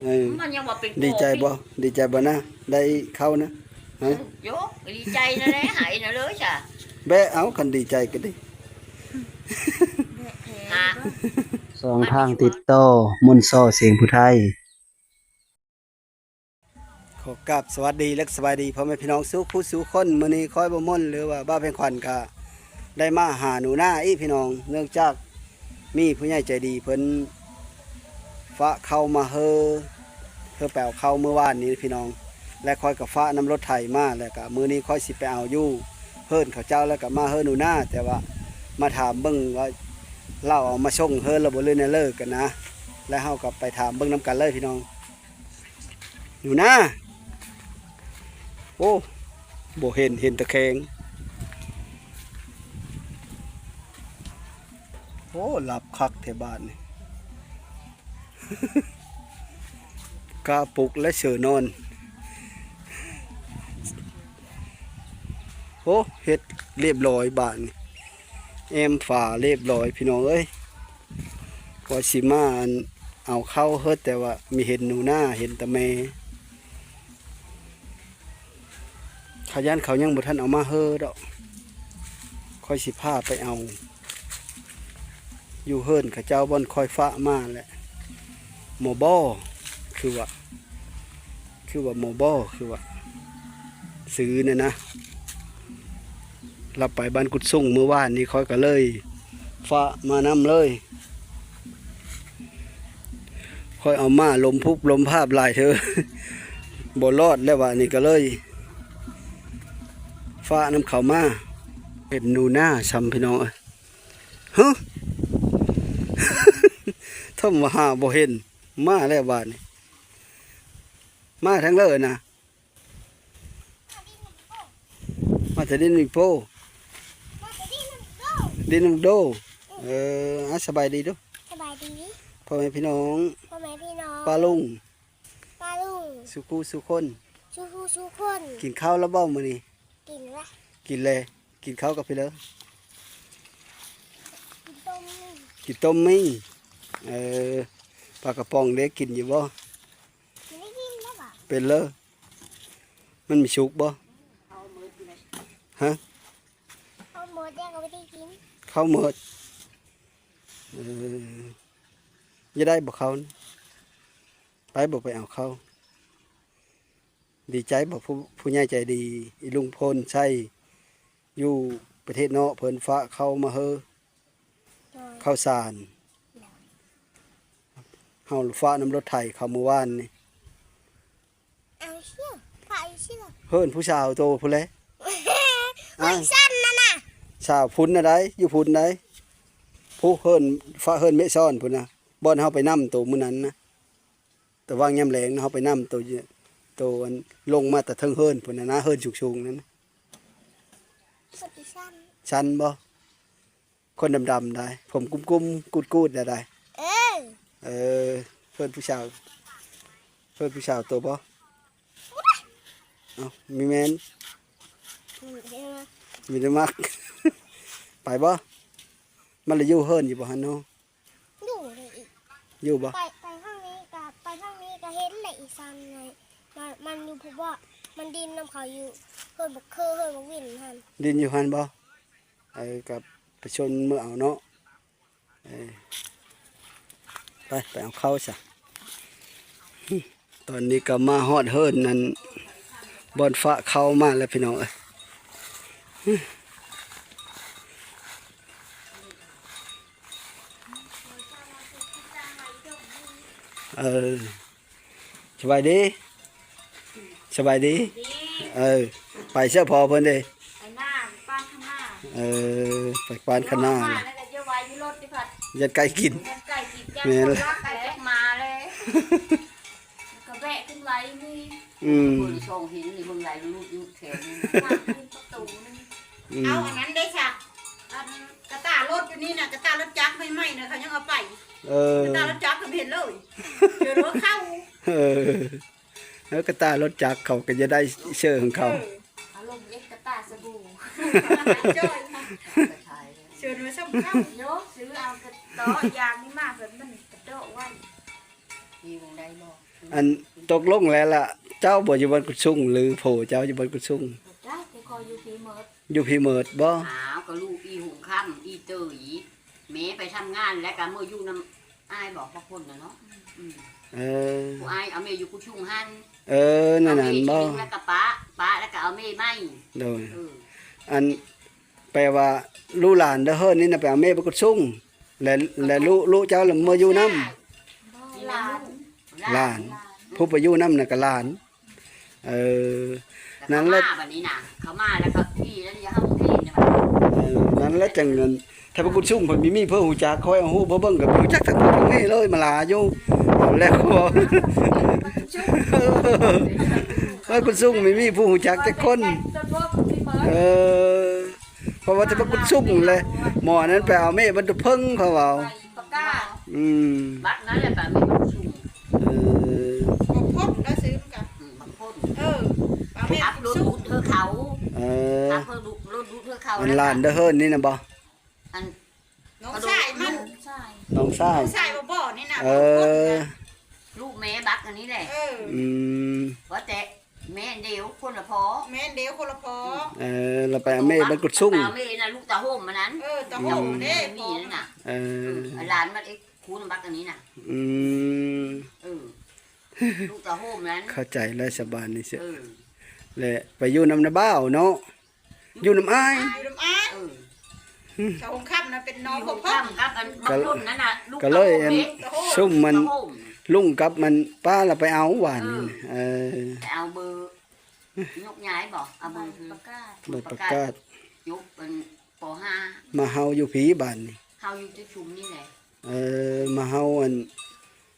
ເອີ ມັນຍັງວ່າເປັນ ດີໃຈບໍ່? ດີໃຈບໍ່ນະ? ໄດ້ເຂົ້ານະ? ຮະ? ໂຢ ດີໃຈນັ້ນແຫຼະ ໃຫ້ນະເລີຍຊະ ແບະເອົາ ຄັນດີໃຈກໍດີ. ຫາ ຊ່ອງທາງຕິດຕໍ່ ມົນຊໍ ສຽງຜູ້ໄທ. ຂໍກາບສະຫວັດດີ ແລະ ສະບາຍດີພໍ່ແມ່ພີ່ນ້ອງສູ່ຜູ້ສູ່ຄົນ. ມື້ນີ້ຂ້ອຍບໍ່ມົນ ຫຼືວ່າບ່າວແພງຂວັນກະໄດ້ມາຫາໜູນາອີກພີ່ນ້ອງ ເນື່ອງຈາກມີຜູ້ໃຫຍ່ໃຈດີເພິ່ນຝາກເຂົ້າມາເຮີ ເຮີໄປເອົາເຂົ້າມື້ວານນີ້ພີ່ນ້ອງ ແລະ ຂ້ອຍກະຝາກນຳລົດໄຖມາ ແລະ ກະມື້ນີ້ຂ້ອຍຊິໄປເອົາຢູ່ເຮືອນເຂົາເຈົ້າ ແລະ ກະມາເຮີໜູນາ ແຕ່ວ່າມາຖາມເບິ່ງວ່າລາວເອົາມາສົ່ງເຮີແລ້ວບໍ່ ຫຼືແນວເລີກັນນະ ແລະ ເຮົາກະໄປຖາມເບິ່ງນຳກັນເລີຍພີ່ນ້ອງ. ຢູ່ນາ ໂອ້ ບໍ່ເຫັນ ເຫັນແຕ່ແຂງ. ໂອ້ ຫຼັບຄັກແທ້ບາດນີ້ ກະປຸກແລະເຊີນອນ. ໂອ້ ເຮັດລຽບລ້ອຍບາດນີ້ ແອ້ມຝາລຽບລ້ອຍພີ່ນ້ອງເອີຍ. ວ່າຊິມາ ອັນ ເອົາເຂົ້າເຮີ ແຕ່ວ່າມີເຫັນໜູນາ ເຫັນແຕ່ແມ່. ເຂົາຢ້ານເຂົາຍັງບໍ່ທັນເອົາມາເຮີດອກ ຂ້ອຍຊິພາໄປເອົາຢູ່ເຮືອນເຂົາເຈົ້າ ບ່ອນຂ້ອຍຝາກມາແຫຼະ. ໝໍບໍ ຄືວ່າ ຄືວ່າໝໍບໍ ຄືວ່າ ຊື່ນັ້ນນະ ລາວໄປບ້ານກຸດສຸງມື້ວານນີ້ ຂ້ອຍກໍເລີຍຝາກມານຳເລີຍ. ຂ້ອຍເອົາມາລົມພຸບລົມພາບຫຼາຍເທື່ອ ບໍ່ລອດແລ້ວບາດນີ້ ກໍເລີຍຝາກນຳເຂົາມາ. ເຫັນໜູນາຊ້ຳພີ່ນ້ອງເອີຍ ຮະ ທຳມາຫາບໍ່ເຫັນ. ມາແລ້ວບາດນີ້ ມາທາງເລີນະ ມາແຕ່ດິນອີໂປ ມາແຕ່ດິນນຳໂດ. ເອີ ອາ ສະບາຍດີດູ ສະບາຍດີ ພໍ່ແມ່ພີ່ນ້ອງ ພໍ່ແມ່ພີ່ນ້ອງ ປ້າລຸງ ປ້າລຸງ ສູ່ຄູ່ສູ່ຄົນ ສູ່ຄູ່ສູ່ຄົນ. ກິນເຂົ້າແລ້ວບໍ່ມື້ນີ້? ກິນລະ ກິນແລ້ວ. ກິນເຂົ້າກັບເພິ່ນເລີ? ກິນຕົ້ມມີ່ ກິນຕົ້ມມີ່. ເອີ ປາກະປ໋ອງເດ້ ກິນຢູ່ບໍ່? ກິນໄດ້ກິນແລ້ວບໍ່? ເປັນເລີ ມັນມີສຸກບໍ່? ຮະ? ເຂົ້າໝົດແລ້ວກໍບໍ່ໄດ້ກິນ ເຂົ້າໝົດ. ເອີ ຢາກໄດ້ບໍ່ເຂົ້າ? ໄປບໍ່ໄປເອົາເຂົ້າ? ດີໃຈບໍ່ ຜູ້ ຜູ້ໃຫຍ່ໃຈດີ ອີລຸງພົນໄຊ ຢູ່ປະເທດນອກ ເພິ່ນຝາກເຂົ້າມາເຮີ ໂດຍ ເຂົ້າສານ ໂດຍ ເຮົາຝາກນຳລົດໄຖເຂົ້າມື້ວານນີ້. ເອົາຊິ ຝາກຊິລະ ເຮືອນຜູ້ສາວໂຕພຸ້ນແຫຼະ ໄປຊັ້ນນັ້ນນະ ສາວພຸ້ນນະໃດ ຢູ່ພຸ້ນໃດ ຜູ້ເຮືອນ ຝາກເຮືອນແມ່ຊ້ອນພຸ້ນນະ ບ່ອນເຮົາໄປນຳໂຕມື້ນັ້ນນະ. ຕະຫວ່າງຍາມແລງເນາະ ເຮົາໄປນຳໂຕ ໂຕອັນລົງມາແຕ່ເທິງເຮືອນພຸ້ນນະ ເຮືອນສູງໆນັ້ນນະ. ຄົນທີ່ຊັ້ນ ຊັ້ນບໍ່? ຄົນດຳໆໄດ໋ ຜົມກຸ້ມໆ ກູດໆ ໄດ້ໄດ໋. ເອີ ເອີ ເພື່ອນຜູ້ສາວ ເພື່ອນຜູ້ສາວໂຕບໍ່? ເອົ້າ ມີແມ່ນ ມີແຕ່ມັກ ໄປບໍ່? ມັນລະຢູ່ເຮືອນຢູ່ບໍ່ຫັ້ນເນາະ? ຢູ່ເລີຍອີກ ຢູ່ບໍ່? ໄປ ໄປທາງນີ້ກະ ໄປທາງນີ້ກະເຫັນແຫຼະ ອີສານໃນ ມັນ ມັນຢູ່ພຸ້ນບໍ ມັນດິນນຳເຂົາຢູ່ເຮືອນບັກເຄີ ເຮືອນບັກວິນຫັ້ນ ດິນຢູ່ຫັ້ນບໍ? ເອີ ກະໄປຊົນມື້ເອົາເນາະ ເອີ ໄປ ໄປເອົາເຂົ້າຊະ. ຕອນນີ້ກໍມາຮອດເຮືອນນັ້ນ ບ່ອນຝາກເຂົ້າມາແລ້ວພີ່ນ້ອງເອີຍ. ເອີ ສະບາຍດີ ສະບາຍດີ. ເອີ ໄປເຊື່ອພໍ່ເພິ່ນເດ້ ໄປນາ ໄປປານຄະນ້າ ເອີ ໄປປານຄະນ້າ ມາແລ້ວກໍຢ່າໄວ້ຢູ່ລົດຕິພັດ ຢ້ານໄກ່ກິນ ຢ້ານໄກ່ກິນ ຢ້ານ ແມ່ນ ຄົນລັກໄກ່ຈັກໝາແລ້ວ ກະແວະຂຶ້ນໄວ້ນີ້ ອືມ ເບິ່ງຊ່ອງຫີນນີ້ ເບິ່ງໄຫຼລູດຢູ່ແຖວນີ້ ທາງຂຶ້ນປະຕູນີ້ ອືມ ເອົາອັນນັ້ນເດ້ຊະ ອັນກະຕ່າລົດຢູ່ນີ້ນະ ກະຕ່າລົດຈັກໃໝ່ໆນະ ເຂົາຍັງເອົາໄປ ເອີ ກະຕ່າລົດຈັກກໍບໍ່ເຫັນເລີຍ ເດີນຫົວເຂົ້າ ເອີ ເອີ ກະຕ່າລົດຈັກເຂົາກໍຈະໄດ້ເຊີຂອງເຂົາ ເອີ ອາລົມເອັດກະຕ່າສະບູ ຈ່ອຍມາ ເຊີນມາຊົມເຂົາໂຍ ຊື້ເອົາກະຕໍ່ຢ່າງນີ້ມາ ແບບມັນກະເດາະໄວ້ ມີວງໃດບໍ່? ອັນ ຕົກລົງແລ້ວລະ ເຈົ້າບໍ່ຢູ່ບ້ານກຸດຊຸງ ຫຼືໂພເຈົ້າຢູ່ບ້ານກຸດຊຸງ? ຈັກ ຂ້ອຍຢູ່ພີເໝິດ. ຢູ່ພີເໝິດບໍ່? ອ້າວ ກໍລູກອີ່ຫຸງຄຳ ອີ່ເຕີຍ ແມ່ໄປທຳງານ ແລ້ວກໍເມືອຢູ່ນຳອ້າຍບໍ ພວກຄົນນະເນາະ. ອືມ ເອີ ຜູ້ອ້າຍເອົາແມ່ຢູ່ກຸດຊຸງຫັ້ນ. ເອີ ນັ້ນ ນັ້ນບໍ? ແລ້ວກໍປະ ປະແລ້ວກໍເອົາແມ່ໃໝ່. ໂດຍ ເອີ ອັນ ແປວ່າລູກຫຼານເດີເຮີ້ນນີ້ນະ ໄປເອົາແມ່ໄປກຸດຊຸງ ແລະ ແລະລູກ ລູກເຈົ້າລະເມືອຢູ່ນຳ. ຫຼານ ຫຼານ ຜູ້ໄປຢູ່ນຳນະກະຫຼານ. ເອີ ນັ້ນແຫຼະ ເຂົາມາບັດນີ້ນະ ເຂົາມາແລ້ວກໍນີ້ແລ້ວ ຢ່າເຮົາບໍ່ເຫັນນະບັດ. ເອີ ນັ້ນແຫຼະ ຈັ່ງນັ້ນ ຖ້າໄປກຸດຊຸງເພິ່ນມີ ມີເພິ່ນຮູ້ຈັກ ຂ້ອຍເອົາຮູບມາເບິ່ງກໍຮູ້ຈັກທັງພໍ່ທັງແມ່ເລີຍ ມາຫຼາຢູ່. ເອົາແລ້ວ ເອີ ໄປກຸດຊຸງມີ ມີຜູ້ຮູ້ຈັກຈັກຄົນ. ເອີ ເພາະວ່າຈະມາກຸດຊຸງແຫຼະ ໝໍນັ້ນໄປເອົາແມ່ບັນດາເພິງ ເຂົາເວົ້າ. ປະກາດ ອືມ ບັກນັ້ນແຫຼະ ປະເປັນບັກຊຸງ. ເອີ ບັກພົດລະຊື່ມັນກະ ອືມ ບັກພົດ. ເອີ ປະເປັນບັກຊຸງ ເອີ ອັບລົດດຸດເທື່ອເຂົາ. ເອີ ອັບລົດດຸດເທື່ອເຂົາ. ອັນຫຼານເດີເຮີ້ນນີ້ນະບໍ? ອັນ ນ້ອງຊາຍມັນ ນ້ອງຊາຍ ນ້ອງຊາຍ ນ້ອງຊາຍບໍ່ ບໍ່ນີ້ນະ. ເອີ ລູກແມ່ບັກອັນນີ້ແຫຼະ. ເອີ ອືມ ວ່າແຕ່ ແມ່ອັນດຽວຄົນລະພໍ່ ແມ່ອັນດຽວຄົນລະພໍ່. ເອີ ລະໄປເອົາແມ່ໄປກຸດຊຸງ ຕາເມນະ ລູກຕາໂຮມອັນນັ້ນ. ເອີ ຕາໂຮມເດ້ ມີນັ້ນນະ. ເອີ ເອີ ອັນຫຼານມັນເອັກຄູນບັກອັນນີ້ນະ. ອືມ ເອີ ລູກຕາໂຮມນັ້ນ ເຂົ້າໃຈແລ້ວສະບາຍນີ້ເສຍ. ເອີ ແລະໄປຢູ່ນຳນ້າບ່າວເນາະ ຢູ່ນຳອ້າຍ ຢູ່ນຳອ້າຍ. ເອີ ສາວຫົງຄຳນະເປັນນ້ອງພໍ່ພໍ່ກັບອັນບັກຄົນນັ້ນນະ ລູກຕາໂຮມເດ້. ຊຸມມັນລຸງກັບມັນປ້າລະໄປເອົາຫວານ. ເອີ ເອີ ໄປເອົາເບີ ຍົກຍ້າຍບໍ? ເອົາເບີ ໃບປະກາດ ໃບປະກາດ ຈົບອັນ ປໍຫ້າ ມາເຮົາຢູ່ພີ້ບາດນີ້ ເຮົາຢູ່ຈຸຊຸມນີ້ແຫຼະ. ເອີ ມາເຮົາອັນ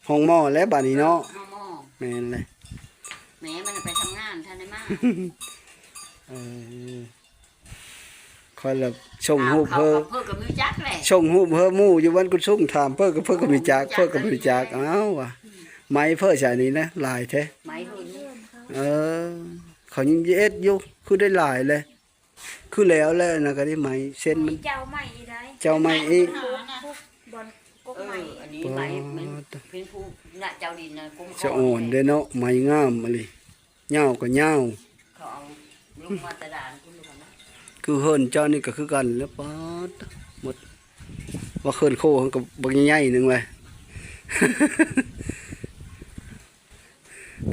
ຫ້ອງໝໍແລ້ວບາດນີ້ເນາະ. ເອີ ຫ້ອງໝໍ ແມ່ນແຫຼະ ແມ່ມັນໄປທຳງານ ທັນໄດ້ມາ. ເອີ ຂ້ອຍລະສົ່ງຮູບເຮີ້ ເພິ່ນກໍມີຈັກແຫຼະ ສົ່ງຮູບເຮີ້ໝູ່ຢູ່ບ້ານກຸດຊຸງ ຖາມເພິ່ນກໍ ເພິ່ນກໍມີຈັກ ເພິ່ນກໍມີຈັກ. ອ້າວ ວ່າໄມ້ເພິ່ນຊະນີ້ນະ ຫຼາຍແທ້. ໄມ້ເພິ່ນ ເອີ ເຂົາຍັງເຮັດຢູ່ ຄືໄດ້ຫຼາຍແຫຼະ. ຄືແລ້ວແຫຼະນະ ກະໄດ້ໄມ້ເສັ້ນມັນ ເຈົ້າໄມ້ອີກໄດ໋ ເຈົ້າໄມ້ອີກ ບ່ອນກົກໄມ້. ເອີ ອັນນີ້ໄມ້ມັນເປັນຜູ້ນະເຈົ້າດິນນະ ກົມ ສະອອນເດ້ເນາະ ໄມ້ງາມອີ່ຫຼີ ຍາວກໍຍາວ. ເຂົາເອົາລົງມາແຕ່ດານພຸ້ນນະ ຄືເຮືອນເຈົ້ານີ້ກໍຄືກັນແຫຼະ. ປາດ ໝົດ ວ່າເຮືອນໂຄເຮົາກໍບັກໃຫຍ່ໆໜຶ່ງແຫຼະ.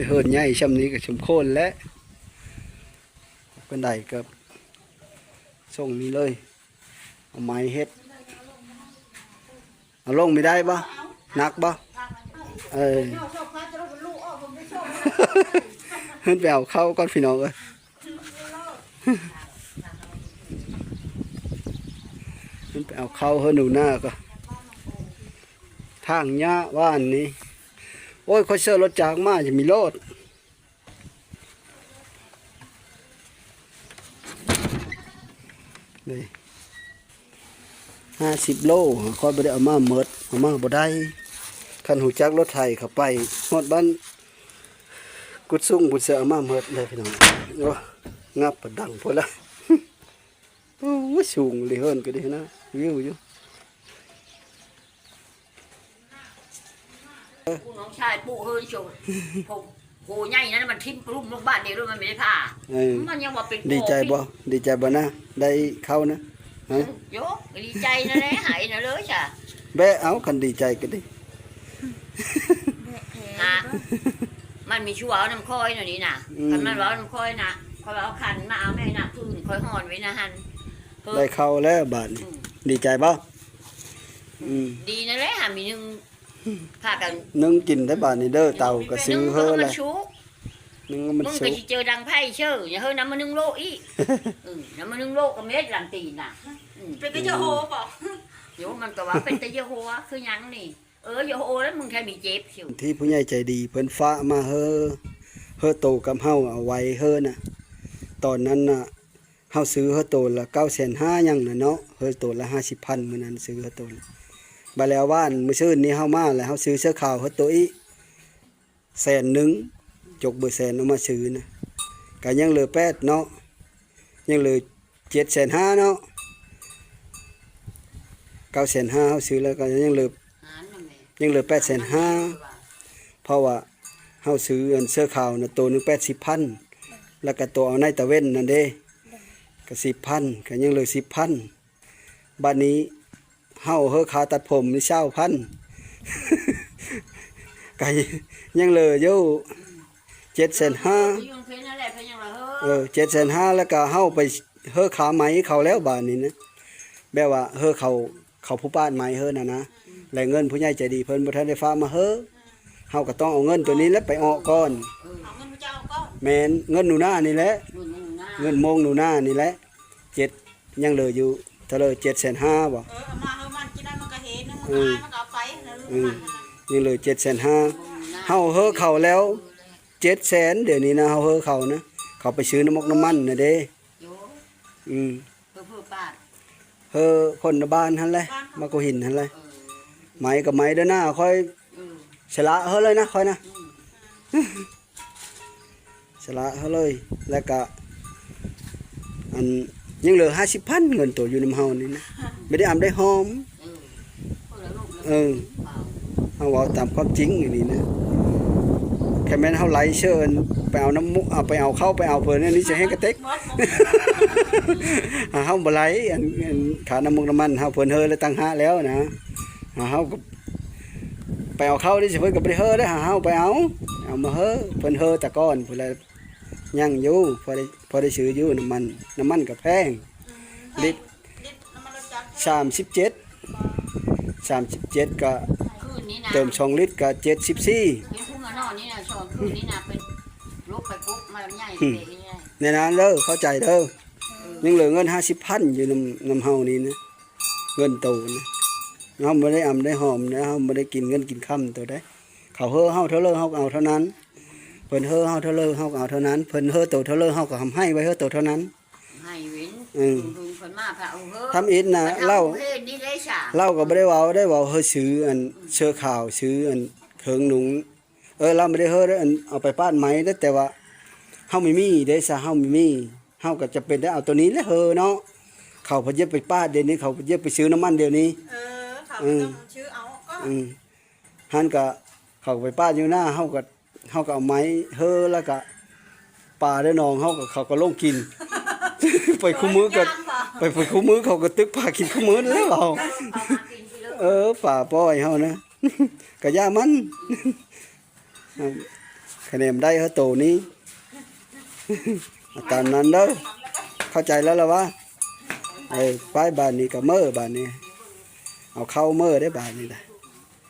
ເຮືອນໃຫຍ່ຊ່ຳນີ້ກໍສົມຄວນແຫຼະ ປານໃດກໍສົ່ງນີ້ເລີຍ ເອົາໄມ້ເຮັດ. ເອົາລົງມີໄດ້ບໍ່? ໜັກບໍ່? ເອີ ເພິ່ນໄປເອົາເຂົ້າກ່ອນພີ່ນ້ອງເອີຍ. ເພິ່ນໄປເອົາເຂົ້າເຮືອນໜູນາກ່ອນ. ທາງຍາກຫວານນີ້ ໂອ້ຍ ຂ້ອຍເຊີລົດຈັກມາ ຈະມີໂລດ ນີ້ ຫ້າສິບໂລ ຂ້ອຍບໍ່ໄດ້ເອົາມາໝົດ ເອົາມາບໍ່ໄດ້. ຄັນຮູ້ຈັກລົດໄຖເຂົາໄປຮອດບ້ານກຸດຊຸງພຸ້ນ ຊິເອົາມາໝົດເລີຍພີ່ນ້ອງ. ໂອ້ ງັບປະດັງພຸ້ນລະ. ໂອ້ຍ ສູງເລີຍ ເຮືອນກໍດີນະ ວິວຢູ່. ຜູ້ນ້ອງຊາຍປູເຮືອນໂຊ ໂພໃຫຍ່ນັ້ນມັນຖິ້ມປະລຸມລົງບາດດຽວໂລດ ມັນບໍ່ໄດ້ຜ່າ. ເອີ ມັນຍັງວ່າເປັນ ດີໃຈບໍ່? ດີໃຈບໍ່ນະ ໄດ້ເຂົ້ານະ? ຮະ ໂຢ ດີໃຈນັ້ນແຫຼະ ຫາຍນະເລີຍຊະ. ແບະເອົາ ຄັນດີໃຈກໍດີ ຫາ ມັນມີຊົ່ວເອົານຳຂ້ອຍນະນີ້ນະ. ອືມ ຄັນມັນເວົ້ານຳຂ້ອຍນະ ຂ້ອຍວ່າເອົາຂັນມາເອົາແມ່ນະ ຄືນຂ້ອຍຮ້ອນໄວ້ນະຫັ້ນ. ໄດ້ເຂົ້າແລ້ວບາດນີ້ ອືມ ດີໃຈບໍ່? ອືມ ດີນັ້ນແຫຼະ ຫາມີໜຶ່ງ ພາກັນໜຶ່ງກິນໄດ້ບາດນີ້ເດີ. ເຕົາກໍຊື້ເຮີແຫຼະ ໜຶ່ງມັນສຸກ ໜຶ່ງມັນສຸກ ມຶງກໍຊິເຈີດັງໄຟເຊີ ຢ່າເຮີນຳມາໜຶ່ງໂລອີກ. ເອີ ນຳມາໜຶ່ງໂລກໍເມັດຫຼັງຕີນນະ. ອືມ ເປັນຕາຢາໂຮບໍ່? ໂຍ ມັນກໍວ່າເປັນຕາຢາໂຮ ຄືຫຍັງນີ້? ເອີ ຢ່າໂອແລ້ວ ມຶງແທ້ມີເຈັບຊິ. ທີ່ຜູ້ໃຫຍ່ໃຈດີເພິ່ນຝາກມາເຮີ ເຮີໂຕກັບເຮົາເອົາໄວ້ເຮີນະ ຕອນນັ້ນນະ ເຮົາຊື້ເຮີໂຕລະເກົ້າແສນຫ້າຫຍັງນະເນາະ ເຮີໂຕລະຫ້າສິບພັນ ມື້ນັ້ນຊື້ເຮີໂຕລະ. ບາດແລ້ວວ່າ ອັນ ມື້ຊືນນີ້ເຮົາມາແລ້ວ ເຮົາຊື້ເສື້ອຂາວເຮີໂຕອີກ ແສນໜຶ່ງ ຈົກເບີແສນເອົາມາຊື້ນະ ກະຍັງເຫຼືອແປດເນາະ ຍັງເຫຼືອເຈັດແສນຫ້າເນາະ ເກົ້າແສນຫ້າເຮົາຊື້ແລ້ວ ກະຍັງເຫຼືອ ຍັງເຫຼືອແປດແສນຫ້າ ເພາະວ່າ ເຮົາຊື້ອັນເສື້ອຂາວນະ ໂຕໜຶ່ງແປດສິບພັນ ແລ້ວກະໂຕເອົາໃນຕາເວັນນັ້ນເດ້ ກະສິບພັນ ກະຍັງເຫຼືອສິບພັນ. ບາດນີ້ເຮົາເຮີຄ່າຕັດຜົມນີ້ຊາວພັນ ກະຍັງເຫຼືອຢູ່ເຈັດແສນຫ້າ ຢູ່ເພິ່ນນັ້ນແຫຼະ ເພິ່ນຍັງວ່າເຮີ ເອີ ເຈັດແສນຫ້າ ແລ້ວກະເຮົາໄປເຮີຄ່າໄໝເຂົາແລ້ວບາດນີ້ນະ ແບບວ່າເຮີເຂົາ ເຂົາຜູ້ປາດໄໝເຮີນັ້ນນະ ແລະເງິນຜູ້ໃຫຍ່ໃຈດີເພິ່ນບໍ່ທັນໄດ້ຝາກມາເຮີ ເຮົາກໍຕ້ອງເອົາເງິນໂຕນີ້ແຫຼະໄປອອກກ່ອນ ເອີ ເອົາເງິນຜູ້ເຈົ້າອອກກ່ອນ ແມ່ນ ເງິນໜູນານີ້ແຫຼະ ເງິນໜູນາ ເງິນໂມງໜູນານີ້ແຫຼະ ເຈັດ ຍັງເຫຼືອຢູ່ເທົ່າໃດ ເຈັດແສນຫ້າບໍ່ ເອີ ເອົາມາເຮົາມັນກິນໄດ້ມັນກໍເຮັດ ມັນ ອືມ ອາຍມັນກໍເອົາໄປ ອືມ ຍັງເຫຼືອເຈັດແສນຫ້າ ເຮົາເຮີເຂົາແລ້ວເຈັດແສນ ດຽວນີ້ນະ ເຮົາເຮີເຂົານະ ເຂົາໄປຊື້ນ້ຳມັນນ້ຳມັນນະເດ້ ໂອ້ ອືມ ເຮີ ເຮີປາດ ເຮີຄົນໃນບ້ານຫັ້ນແຫຼະ ບ້ານເຂົາ ມາໂກຫີນຫັ້ນແຫຼະ ເອີ ໄໝກໍໄໝເດີໜ້າຂ້ອຍ ເອີ ສະຫຼະເຮີເລີຍນະ ຂ້ອຍນະ ອືມ ສະຫຼະເຮີເລີຍ ແລ້ວກະ ອັນ ຍັງເຫຼືອຫ້າສິບພັນ ເງິນໂຕຢູ່ນຳເຮົານີ້ນະ ບໍ່ໄດ້ອຳໄດ້ຫອມ ເອີ ເອີ ເຮົາເວົ້າຕາມຄວາມຈິງອີ່ຫຼີນະ ຄັນແມ່ນເຮົາໄຫຼເຊີນໄປເອົານ້ຳມຸ ເອົາໄປເອົາເຂົ້າໄປເອົາເພິ່ນ ອັນນີ້ຊິແຮງກະເຕັກ ຫາເຮົາບໍ່ໄຫຼ ອັນ ອັນ ຄ່ານ້ຳມຸກນ້ຳມັນເຮົາ ເພິ່ນເຮີແລ້ວຕ່າງຫາກແລ້ວນະ ຫາເຮົາກໍໄປເອົາເຂົ້ານີ້ຊິ ເພິ່ນກໍບໍ່ໄດ້ເຮີເດ້ ຫາເຮົາໄປເອົາ ເອົາມາເຮີ ເພິ່ນເຮີແຕ່ກ່ອນພຸ້ນແຫຼະ ຍັງຢູ່ ພໍໄດ້ ພໍໄດ້ຊື້ຢູ່ນ້ຳມັນ ນ້ຳມັນກໍແພງ ອືມ ລິດ ລິດນ້ຳມັນລົດຈັກ ສາມສິບເຈັດ ສາມສິບເຈັດ ກໍຄືນນີ້ນະ ເຕີມສອງລິດກໍເຈັດສິບສີ່ ເປັນຜູ້ມານອນນີ້ນະ ສອງຄືນນີ້ນະ ເປັນລຸກໄປປຸກມາໃຫຍ່ ອືມ ເດ້ ແນ່ນອນເດີ ເຂົ້າໃຈເດີ ເອີ ຍັງເຫຼືອເງິນຫ້າສິບພັນຢູ່ນຳ ນຳເຮົານີ້ນະ ເງິນໂຕນະ ເຮົາບໍ່ໄດ້ອຳໄດ້ຫອມນະ ເຮົາບໍ່ໄດ້ກິນເງິນກິນຄຳໂຕໃດ ເຂົາເຮີເຮົາເທົ່າໃດເຮົາກໍເອົາເທົ່ານັ້ນ ເພິ່ນເຮີເຮົາເທົ່າໃດເຮົາກໍເອົາເທົ່ານັ້ນ ເພິ່ນເຮີໂຕເທົ່າໃດເຮົາກໍຫາມໃຫ້ໄວ້ເຮີໂຕເທົ່ານັ້ນ ໃຫ້ເວັນ ອືມ ເພິ່ນມາພາເອົາເຮີ ທຳອິດນະ ເຮົາ ເຮົາເຮັດນີ້ໄດ້ຊະ ເຮົາກໍບໍ່ໄດ້ເວົ້າ ໄດ້ເວົ້າເຮີຊື້ອັນ ອືມ ເສື້ອຂາວ ຊື້ອັນເຄື່ອງນຸ່ງ ເອີ ລາວບໍ່ໄດ້ເຮີເດ້ ອັນ ເອົາໄປປາດໄໝເດ້ ແຕ່ວ່າເຮົາມີມີເດ້ຊະ ເຮົາມີມີ ເຮົາກໍຈຳເປັນໄດ້ເອົາໂຕນີ້ແຫຼະເຮີເນາະ ເຂົາເພິ່ນຢາກໄປປາດດຽວນີ້ ເຂົາເພິ່ນຢາກໄປຊື້ນ້ຳມັນດຽວນີ້ ເອີ ເຂົາ ອືມ ຕ້ອງຊື້ເອົາ ອືມ ຫັ້ນກະເຂົາໄປປາດຢູ່ໜ້າ ເຮົາກໍ ເຮົາກໍເອົາໄມ້ເຮີ ແລ້ວກະປາໃນໜອງເຮົາກໍ ເຂົາກໍລົງກິນ ໄປຄູ່ມື້ກໍ ໄປ ໄປຄູ່ມື້ເຂົາກໍຕຶກປາກິນຄູ່ມື້ນັ້ນແຫຼະເຮົາ ເອີ ປາປ່ອຍເຮົານະ ກະຢ່າມັນ ຄະແນນໄດ້ເຮີໂຕນີ້ ເອົາຕາມນັ້ນເດີ ເຂົ້າໃຈແລ້ວລະວະ ເອີ ໄປບາດນີ້ກໍເມີບາດນີ້ ເອົາເຂົ້າເມີເດ້ບາດນີ້ນະ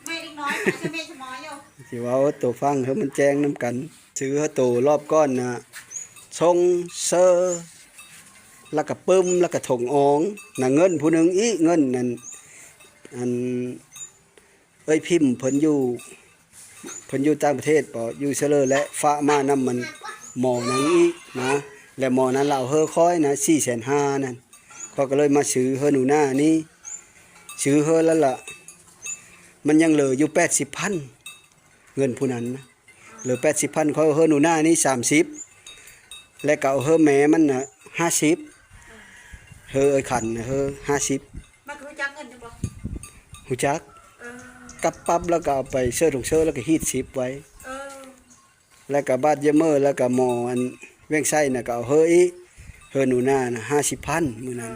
ແມ່ເດັກນ້ອຍ ແມ່ສະເມສະໝອຍຢູ່ ຊິເວົ້າໂຕຟັງໃຫ້ມັນແຈ້ງນຳກັນ ຊື້ເຮີໂຕລອບກ່ອນນະ ຊົງ ເຊີ ແລ້ວກໍປຶ້ມ ແລ້ວກໍຖົງອອງນະ ເງິນຜູ້ໜຶ່ງອີກ ເງິນນັ້ນ ອັນ ເອື້ອຍພິມເພິ່ນຢູ່ ເພິ່ນຢູ່ຕ່າງປະເທດບໍ ຢູ່ໃສເລີ ແລະຝາກມານຳມັນໝໍນັ້ນອີກນະ ແລະໝໍນັ້ນລາວເຮີຂ້ອຍນະ ສີ່ແສນຫ້ານັ້ນ ຂ້ອຍກໍເລີຍມາຊື້ເຮີໜູນານີ້ ຊື້ເຮີແລ້ວລະ ມັນຍັງເຫຼືອຢູ່ແປດສິບພັນ ເງິນຜູ້ນັ້ນນະ ເຫຼືອແປດສິບພັນ ຂ້ອຍເຮີໜູນານີ້ສາມສິບ ແລະກໍເຮີແມ່ມັນນະຫ້າສິບ ເຮີເອື້ອຍຂັນນະເຮີຫ້າສິບ ມັນກໍຮູ້ຈັກເງິນຢູ່ບໍ່? ຮູ້ຈັກ ເອີ ກັບປັບແລ້ວກໍເອົາໄປເຊີຖົງເຊີ ແລ້ວກໍຮີດສິບໄວ້ ເອີ ແລ້ວກໍບາດຢາເມີ ແລ້ວກໍໝໍອັນວຽງໄຊນະກໍເອົາເຮີອີກ ເຮີໜູນານະຫ້າສິບພັນມື້ນັ້ນ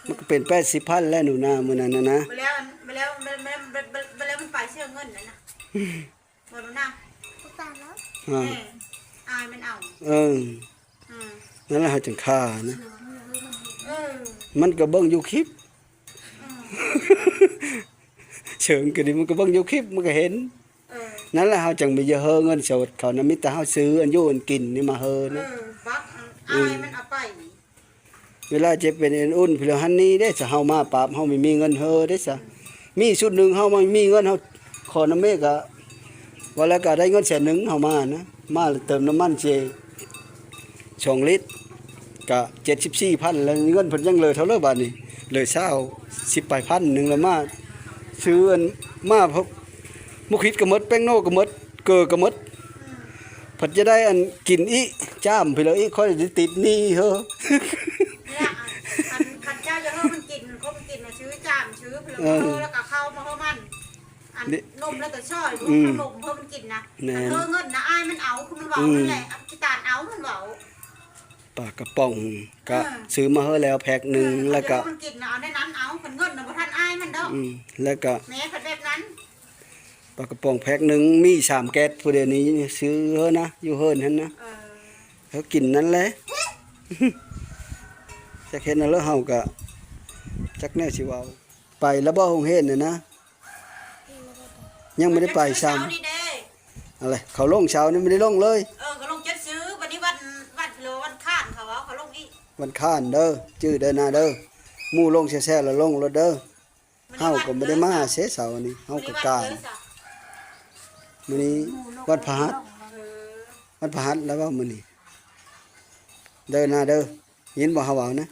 ເອີ ມັນກໍເປັນແປດສິບພັນແລ້ວໜູນາມື້ນັ້ນນະ ບາດແລ້ວ ບາດແລ້ວ ບາດແລ້ວ ບາດແລ້ວມັນໄປເຊື່ອເງິນນັ້ນນະ ບໍ່ຮູ້ນະ ອ່າ ເອີ ອາຍມັນເອົາ ເອີ ອືມ ນັ້ນແຫຼະເຮົາຈຶ່ງຂ້ານະ ເອີ ມັນກໍເບິ່ງຢູ່ຄລິບ ອືມ ເຊີງກໍດີ ມັນກໍເບິ່ງຢູ່ຄລິບ ມັນກໍເຫັນ ເອີ ນັ້ນແຫຼະເຮົາຈຶ່ງບໍ່ຢາກເຮີເງິນສົດເຂົານະ ມີແຕ່ເຮົາຊື້ອັນຢູ່ອັນກິນນີ້ມາເຮີນະ ເອີ ບັກ ອືມ ອາຍມັນເອົາໄປ ເວລາເຈັບເປັນເອັນອຸ່ນພິລະຫັນນີ້ເດ້ ສະເຮົາມາປັບ ເຮົາມີ ມີເງິນເຮີເດ້ສະ ມີຊຸດໜຶ່ງເຮົາບໍ່ມີເງິນ ເຮົາຂໍນຳແມ່ກະ ວ່າແລ້ວກະໄດ້ເງິນແສນໜຶ່ງເຮົາມານະ ມາເຕີມນ້ຳມັນເສສອງລິດ ກະເຈັດສິບສີ່ພັນ ແລ້ວເງິນເພິ່ນຍັງເຫຼືອເທົ່າເລີບາດນີ້ ເຫຼືອຊາວ ສິບປາຍພັນໜຶ່ງ ແລ້ວມາຊື້ອັນ ມາ ໝາກຂິດກະໝົດ ແປ້ງໂນກະໝົດ ເກີກະໝົດ ເພິ່ນຈະໄດ້ອັນກິນອີກ ຈ້າມພີ້ແລ້ວອີກ ຂ້ອຍຊິຕິດໜີ້ເຮີ ນີ້ລະ ຄັນ ຄັນເຈົ້າຢາກເຮີມັນກິນ ຄົນກິນນະ ຊື້ຈ້າມ ຊື້ພີ້ແລ້ວ ເອີ ເຮີແລ້ວກະເຂົ້າມາເຮີມັນ ອ ນີ້ ນົມແລ້ວກໍຊ່ອຍ ອືມ ຂະໜົມເພິ່ນກິນນະ ແມ່ນ ເອີ ເງິນນະ ອ້າຍມັນເອົາ ຄືມັນເວົ້າ ອືມ ນັ້ນແຫຼະ ຂີ້ຕານເອົາ ມັນເວົ້າ. ປາກະປ໋ອງກະ ເອີ ຊື້ມາໃຫ້ແລ້ວແພັກໜຶ່ງ ເອີ ແລ້ວກະ ມັນກິນນະ ເອົາໃນນັ້ນເອົາ ຄັນເງິນນະ ບໍ່ທັນອ້າຍມັນດອກ ອືມ ແລ້ວກະ ແມ່ເພິ່ນແບບນັ້ນ. ປາກະປ໋ອງແພັກໜຶ່ງມີສາມແກັດ ຜູ້ດຽວນີ້ຊື້ເຮີນນະ ຢູ່ເຮີນຫັ້ນນະ ເອີ ເຮົາກິນນັ້ນແຫຼະ ຈັກເຮັດແນວໃດ ເຮົາກະຈັກແນວຊິເວົ້າ. ໄປແລ້ວບໍ່ໂຮງຮຽນນະ? ຍັງບໍ່ໄດ້ໄປຊ້ຳ ອັນແຫຼະ ເຂົາລົງເຊົ້ານີ້ບໍ່ໄດ້ລົງເລີຍ ເອີ ເຂົາລົງຈັດຊື່ ບັດນີ້ວັນ ວັນ ວັນຄານ ເຂົາເວົ້າ ເຂົາລົງອີກ ວັນຄານເດີ ຈື່ເດີນາເດີ ໝູ່ລົງແຊວໆ ແລ້ວລົງໂລດເດີ. ເຮົາກໍບໍ່ໄດ້ມາເສເສົານີ້ ເຮົາກໍການ ມື້ນີ້ວັນພະຫັດ ເອີ ວັນພະຫັດແລ້ວເວົ້າມື້ນີ້ ເດີນາເດີ ຍິນບໍ່ເຮົາເວົ້ານະ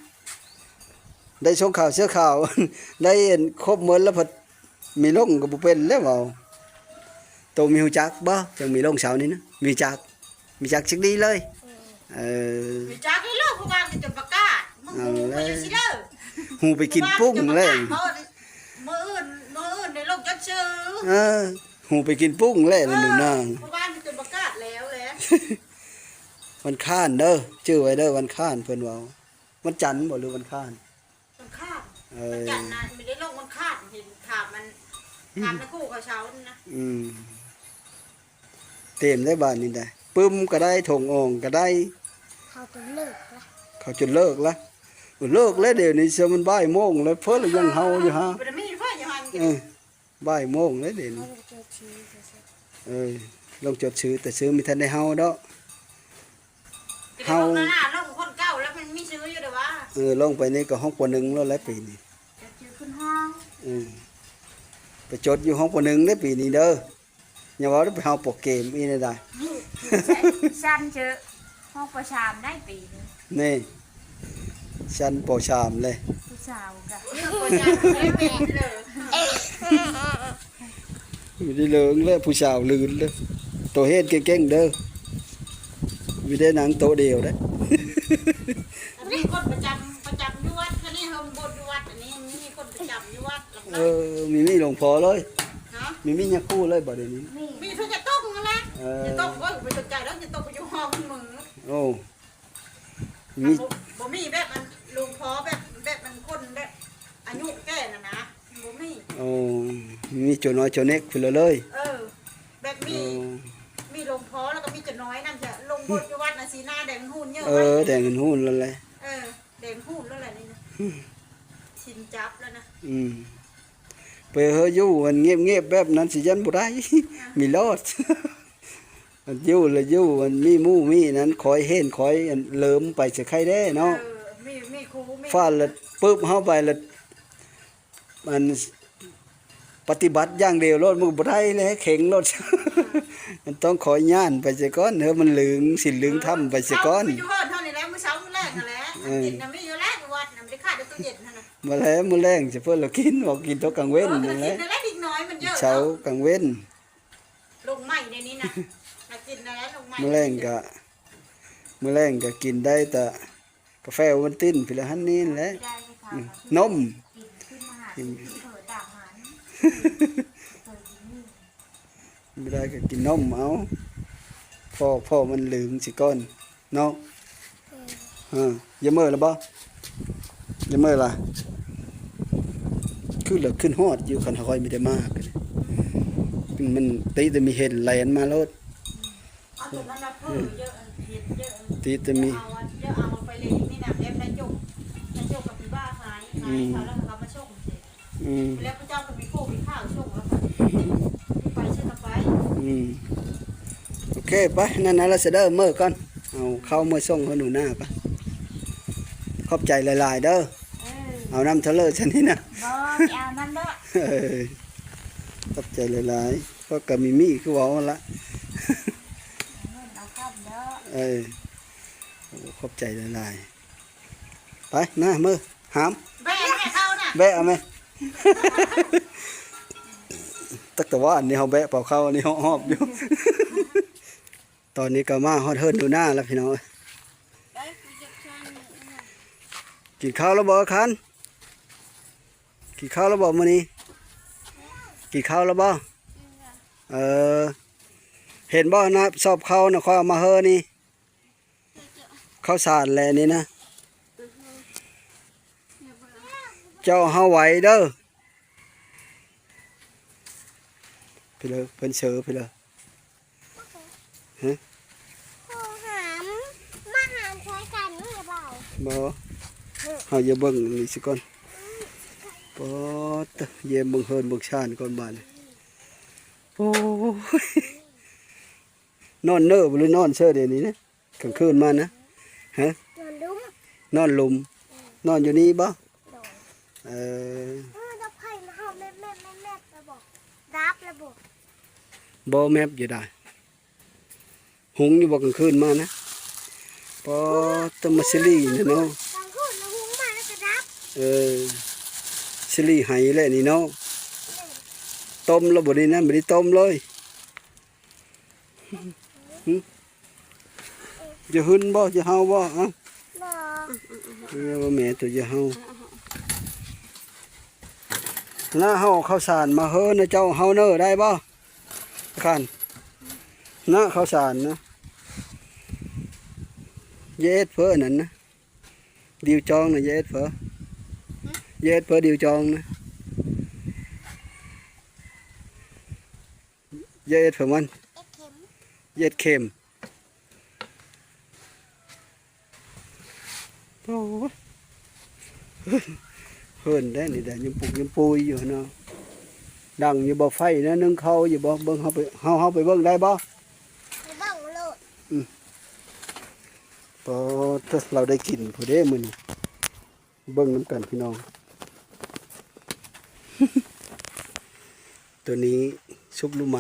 ໄດ້ຊົງຂາວເສື້ອຂາວ ໄດ້ອັນຄົບໝົດແລ້ວ ພັດມີລົງກໍບໍ່ເປັນແລ້ວເວົ້າ. ໂຕມີຮູ້ຈັກບໍ່ ຈັ່ງມີລົງເຊົ້ານີ້ນະ ມີຈັກ ມີຈັກຈັກດີເລີຍ ເອີ ເອີ ມີຈັກເລີຍ ເພາະວ່າມັນຈະປະກາດ ມຶງຮູ້ໄປຢູ່ຊິເດີ ຮູ້ໄປກິນປຸ້ງແລ້ວ ມື້ອື່ນ ມື້ອື່ນໄດ້ລົງຈັດຊື່ ເອີ ຮູ້ໄປກິນປຸ້ງແລ້ວ ເອີ ນາງ ເພາະວ່າມັນຈະປະກາດແລ້ວແຫຼະ ວັນຄານເດີ ຈື່ໄວ້ເດີ ວັນຄານເພິ່ນເວົ້າ ວັນຈັນບໍ່ ຫຼືວັນຄານ? ວັນຄານ ເອີ ວັນຈັນນະ ມີໄດ້ລົງວັນຄານ ເຫັນຖາມມັນ ອືມ ຖາມນະຄູເຂົາເຊົ້ານະ ອືມ ເຕັມໄດ້ບາດນີ້ໄດ໋ ປຶ້ມກໍໄດ້ ຖົງອ່ອງກໍໄດ້ ເຂົາຈົນເລີກລະ ເຂົາຈົນເລີກລະ ເລີກແລ້ວ ດຽວນີ້ຊະມັນບ່າຍໂມງແລ້ວ ເພິ່ນລະຍັງເຮົາຢູ່ຫາ ບໍ່ໄດ້ມີເພິ່ນຢູ່ຫັ້ນ ເອີ ບ່າຍໂມງແລ້ວດຽວນີ້ ເອີ ລົງຈົດຊື່ ແຕ່ຊື່ມີທັນໄດ້ເຮົາດອກ ເຮົາ ລົງຄົນເກົ່າແລ້ວມັນມີຊື່ຢູ່ເດ້ວ່າ ເອີ ລົງໄປນີ້ກໍຫ້ອງ ປໍໜຶ່ງ ແລ້ວແຫຼະປີນີ້ ຈະຈື່ຂຶ້ນຫ້ອງ ເອີ ໄປຈົດຢູ່ຫ້ອງ ປໍໜຶ່ງ ເດ້ປີນີ້ເດີ ຢ່າເວົ້າໄດ້ ໄປເຮົາໂປເກມອີກແນວໃດ ຊັ້ນເຈີ ຫ້ອງ ປໍສາມ ໄດ້ປີນີ້ ນີ້ ຊັ້ນ ປໍສາມ ເລີຍ ຜູ້ສາວກະ ມີໄດ້ເລີງແລ້ວ ຜູ້ສາວລື່ນເດີ ໂຕເຮັດເກັ່ງໆເດີ ມີໄດ້ນັ່ງໂຕະດຽວເດ້ ມີຄົນປະຈຳ ປະຈຳຢູ່ວັດ ອັນນີ້ເຮົາບົດຢູ່ວັດ ອັນນີ້ມີຄົນປະຈຳຢູ່ວັດ ເອີ ມີ ມີຫຼວງພໍ່ເລີຍ ຮະ ມີ ມີຍາຄູເລີຍບໍ່ດຽວນີ້ ມີ ມີເພິ່ນຈະຕົກນັ້ນແຫຼະ ເອີ ຈະຕົກ ໂອ້ຍ ບໍ່ສົນໃຈດອກ ຈະຕົກໄປຢູ່ຫ້ອງມື ໂອ້ ມີ ບໍ່ ບໍ່ມີແບບອັນ ຫຼວງພໍ່ແບບ ແບບອັນຄົນແບບອາຍຸແກ່ນະນະ ບໍ່ມີ ໂອ້ ມີໂຈນ້ອຍໂຈເນັກພຸ້ນລະເລີຍ ເອີ ແບບມີ ໂອ້ ມີຫຼວງພໍ່ ແລ້ວກໍມີໂຈນ້ອຍນຳ ຈະລົງບົດຢູ່ວັດນະ ສີໜ້າແດງຫຸ່ນເຍອະ ເອີ ແດງຫຸ່ນໆ ນັ້ນແຫຼະ ເອີ ແດງຫຸ່ນແລ້ວແຫຼະນີ້ນະ ອືມ ຊິນຈັບແລ້ວນະ ອືມ ໄປເຮີ້ຢູ່ອັນງຽບໆແບບນັ້ນຊິຢ້ານບໍ່ໄດ້ ອ່າ ມີລອດ ອັນຢູ່ລະຢູ່ ອັນມີໝູ່ມີນັ້ນ ຄອຍເຫັນ ຄອຍອັນເຫຼີມໄປຊິໄຄແດ່ເນາະ ເອີ ມີ ມີຄູ ມີ ຟ້າລະປຶບເຮົາໄປລະ ອັນ ປະຕິບັດຢ່າງດຽວໂລດ ມັນບໍ່ໄດ້ແລະ ເຄັ່ງໂລດ ມັນຕ້ອງຄອຍຍ່ານໄປເສຍກ່ອນ ເອີ ມັນເຫຼືອງ ສິນເຫຼືອງທຳໄປເສຍກ່ອນ ເອົາໄປຢູ່ເຮືອນເຮົານີ້ແຫຼະ ມື້ເຊົ້າມື້ແລງຫັ້ນແຫຼະ ເອີ ກິນນະມີຢູ່ແລ້ວ ຢູ່ວັດນະ ບໍ່ໄດ້ຂາດແຕ່ຕູ້ເຢັນຫັ້ນນະ ມາແລ້ວ ມື້ແລງຈະເພິ່ນລະກິນ ບໍ່ກິນໂຕະກາງເວັນ ເອີ ນັ້ນແຫຼະ ກິນນັ້ນແຫຼະ ເດັກນ້ອຍມັນເຍອະ ເຊົ້າກາງເວັນ ລົງໃໝ່ໃນນີ້ນະ ມາກິນນະ ລົງໃໝ່ ມື້ແລງກະ ມື້ແລງກະກິນໄດ້ແຕ່ ກາແຟໂອວັນຕິນພີລະຫັ້ນນີ້ແຫຼະ ອືມ ນົມ ກິນ ບໍ່ໄດ້ກໍກິນນົມເອົາ ພໍ ພໍມັນເຫຼືອງຊິກ່ອນເນາະ ເອີ ເອີ ຢ່າເມີລະບໍ່ ຢ່າເມີລະ ຄືລະຂຶ້ນຮອດຢູ່ ຄັນຂ້ອຍມີແຕ່ມາ ມັນຕິແຕ່ມີເຫັນແລ່ນມາໂລດ ເອົາຕົວນັ້ນນະ ເອີ ເອີ ເຫັນເອີ ຕິແຕ່ມີ ເອົາ ເອົາໄປເລີຍ ມີນຳແອບນາຍົກ ນາຍົກກັບພີ່ບ້າຂາຍ ຂາຍ ອືມ ເຂົາແລ້ວເຂົາມາສົ່ງ ອືມ ແລ້ວເຂົາເຈົ້າກໍມີໂຄວິດຂາວສົ່ງແລ້ວ ໄປໃສກໍໄປ ອືມ ໂອເຄ ໄປ ນັ້ນນະ ລາຊະເດີ ເມືອກ່ອນ ເອົາເຂົ້າເມືອສົ່ງໃຫ້ໜູນາໄປ ຂອບໃຈຫຼາຍໆເດີ ເອີ ເອົານຳເທື່ອເລີຊັ້ນນີ້ນະ ບໍ່ ຊິເອົານຳເດີ ເອີ ຂອບໃຈຫຼາຍໆ ພວກກະມີມີຄືເວົ້າຫັ້ນລະ ເງິນເອົາຄຳເດີ ເອີ ໂອ້ ຂອບໃຈຫຼາຍໆ ໄປນະ ເມືອ ຫາມ ແບະແມ່ເຂົ້ານະ ແບະເອົາແມ່ ຕັກແຕ່ວ່າອັນນີ້ເຮົາແບະເປົ່າເຂົ້າ ອັນນີ້ເຮົາຫອບຢູ່ ຕອນນີ້ກໍມາຮອດເຮືອນໜູນາແລ້ວພີ່ນ້ອງເອີຍ ກິນເຂົ້າແລ້ວບໍ່ຄັນ? ກິນເຂົ້າແລ້ວບໍ່ມື້ນີ້? ກິນເຂົ້າແລ້ວບໍ່? ເອີ ເຫັນບໍ່ນະ ຊອບເຂົ້ານະ ຂ້ອຍເອົາມາເຮີນີ້ ເຂົ້າສານແຫຼະນີ້ນະ. ເຈົ້າເຮົາໄວເດີ ພີ່ເລີ ເພິ່ນເຊີພີ່ເລີ. ຮະ ໂທຫາ ມາຫາຊ່ອຍກັນນີ້ເບົາ. ບໍ່ ເຮົາຢ່າເບິ່ງອັນນີ້ຊິກ່ອນ. ປອດ ຢ້ຽມເບິ່ງເຮືອນເບິ່ງຊານກ່ອນບາດນີ້. ໂອ້ຍ ນອນເນີບໍ່ ຫຼືນອນເຊີດຽວນີ້ນະ? ກາງຄືນມານະ ຮະ? ນອນລຸ່ມ ນອນລຸ່ມ ນອນຢູ່ນີ້ບໍ່? ໂດຍ ເອີ ເອີ ດັບໄຟມາເຮົາແມັບໆໆໆ ແລ້ວບໍ່? ດັບແລ້ວບໍ່? ບໍ່ແມັບຢູ່ດາ ຮຸງຢູ່ບໍ່ກາງຄືນມານະ? ປອດ ຕະມາຊິລີນະເນາະ ກາງຄືນນະຮຸງມາແລ້ວກະດັບ. ເອີ ຊິລີໄຫແຫຼະນີ້ເນາະ. ຕົ້ມແລ້ວບໍ່ນີ້ນະ? ບໍ່ໄດ້ຕົ້ມເລີຍ. ຫຶ ຈະຫຶນບໍ່ ຈະເຫົ່າບໍ່? ເອົ້າ ບໍ່ ເອີ ແມ່ໂຕຈະເຫົ່າ. ນະ ເຮົາເອົາເຂົ້າສານມາເຮີນະ ເຈົ້າເຫົ່າເນີໄດ້ບໍ່? ຄັນນະ ເຂົ້າສານນະ ຢ່າເຮັດເພີອັນນັ້ນນະ ດິວຈອງນະ ຢ່າເຮັດເພີ ຫຶ ຢ່າເຮັດເພີດິວຈອງນະ. ຢ່າເຮັດເພິ່ນມັນ ເຮັດເຂັມ ເຮັດເຂັມ. ໂອ້ ເຮືອນແດນີ້ແດ ຍັງປຸກຍັງປຸຍຢູ່ເນາະ. ດັງຢູ່ບໍ່ໄຟນະ ໜຶ້ງເຂົ້າຢູ່ບໍ່? ເບິ່ງ ເຮົາໄປ ເຮົາ ເຮົາໄປເບິ່ງໄດ້ບໍ່? ໄປເບິ່ງໂລດ. ອືມ ປອດ ເຮົາໄດ້ກິນພຸ້ນເດ້ມື້ນີ້. ເບິ່ງນຳກັນພີ່ນ້ອງ ໂຕນີ້ສຸກຫຼືໄໝ?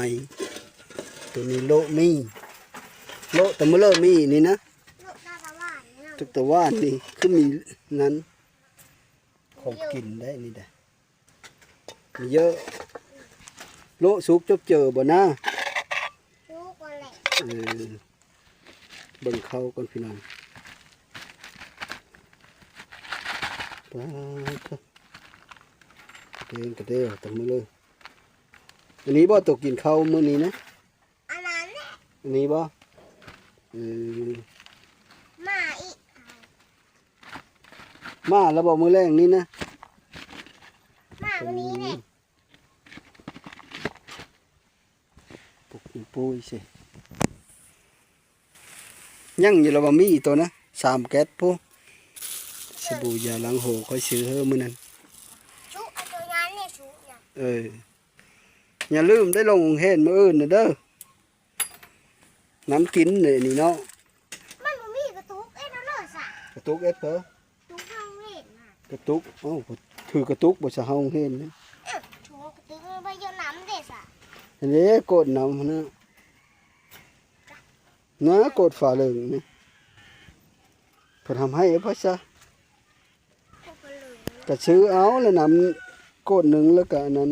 ໂຕນີ້ໂລະມີ ໂລະແຕ່ມື້ເລີມີນີ້ນະ ໂລະຕາຕະຫວານນີ້ນະ ຕຶກຕະຫວານນີ້ຄືມີນັ້ນ ຂອງກິນໄດ້ນີ້ໄດ໋ ມີເຍອະ. ໂລະສຸກຈົບເຈີບໍ່ນາ? ສຸກແລ້ວແຫຼະ ເອີ. ເບິ່ງເຂົ້າກ່ອນພີ່ນ້ອງ ປາດ ກະເດ້ງກະເດ້ງເຕັມມື້ເລີຍ. ອັນນີ້ບໍ່ໂຕກິນເຂົ້າມື້ນີ້ນະ? ອັນນັ້ນແຫຼະ ອັນນີ້ບໍ່? ເອີ ມາອີກ ມາແລ້ວບໍ່ມື້ແລງນີ້ນະ? ມາມື້ນີ້ແຫຼະ. ປຸກປູ່ຊິ ຍັງຢູ່ລະບໍ່ມີອີກໂຕນະ ສາມແກັດພຸ້ນ ສະບູຢາລ້າງໂຫ ຂ້ອຍຊື້ເຮີມື້ນັ້ນ ຊຸ ເອົາໂຕນັ້ນນີ້ຊຸນະ ເອີ. ຢ່າລືມໄດ້ລົງໂຮງຮຽນມື້ອື່ນນະເດີ ນຳກິນເດນີ້ເນາະ. ມັນບໍ່ມີກະຕຸກເອັດເອົາເລີຍຊະ ກະຕຸກເອັດເພີ ຕຸກເຮົາເຮັດນະ ກະຕຸກ ເອົ້າ ຖືກະຕຸກບໍ່ຊະ ເຮົາເຮັດນະ ເອີ ຖືກະຕຸກໄປຢູ່ນຳເດ້ຊະ ເດ້ ໂກດນຳຫັ້ນນະ ນະ ໂກດຝາເຫຼືອງນີ້ ເພິ່ນທຳໃຫ້ເອົາໄປຊະ. ກະຊື້ເອົາແລ້ວນຳ ໂກດໜຶ່ງແລ້ວກະອັນນັ້ນ